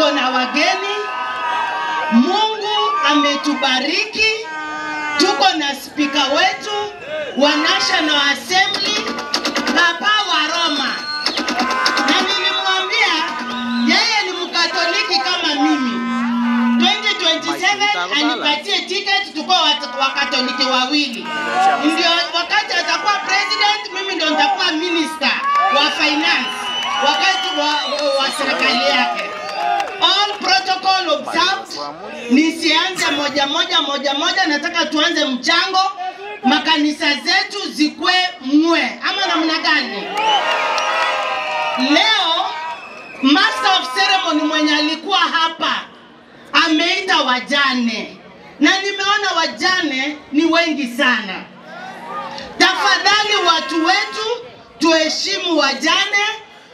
Tuko na wageni. Mungu ametubariki. Tuko na speaker wetu wa National Assembly, Papa wa Roma. Na nilimwambia yeye ni Mkatoliki kama mimi. 2027 anipatie ticket, tuko Wakatoliki wawili. Ndio wakati atakuwa president, mimi ndio nitakuwa minister wa finance wakati wa serikali yake. All protocol observed. Nisianze moja moja moja moja, nataka tuanze mchango, makanisa zetu zikwe mwe ama namna gani? Leo master of ceremony mwenye alikuwa hapa ameita wajane, na nimeona wajane ni wengi sana. Tafadhali watu wetu tuheshimu wajane,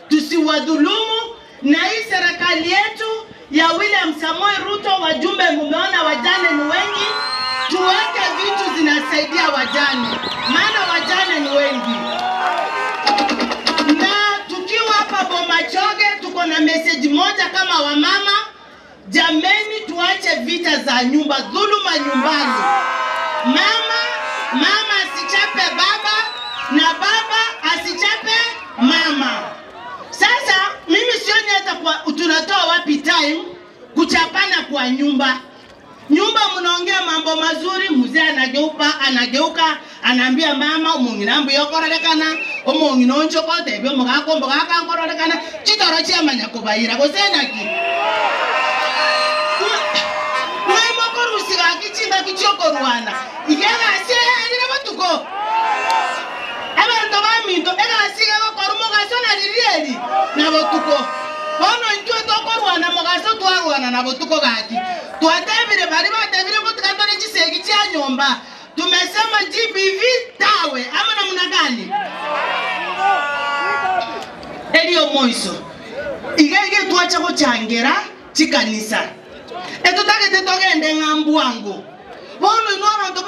tusiwadhulumu. Na hii serikali yetu ya William Samoei Ruto, wajumbe mumeona wajane ni wengi, tuweke vitu zinasaidia wajane, maana wajane ni wengi. Na tukiwa hapa Bomachoge tuko na message moja kama wamama, jameni, tuache vita za nyumba, dhuluma nyumbani. Mama asichape baba na baba asichape mama. Sasa mimi sioni hata kwa tunatoa wapi time kuchapana kwa nyumba. Nyumba mnaongea mambo mazuri, mzee anageuka, anaambia mama omong'ina yokorekana, omong'ina onchokote byo mugako mbugaka ngororekana, chitoro chiamanya kubayira gosenaki. Mwaimo korusiga kichinda kichokorwana. Igega asiye batuko. Abantu baminto egasiga gokorumogaso na ririeri na botuko. Bono intwe tokorwana mogaso twarwana na botuko gaki. Twatebire bari batebire gotikatore chisegi chia nyomba. Tumesema GBV tawe ama namna gani? Elio moiso. Igege twacha gochangera chikanisa. Etutagete togende ng'ambu wangu. Bono inwa abantu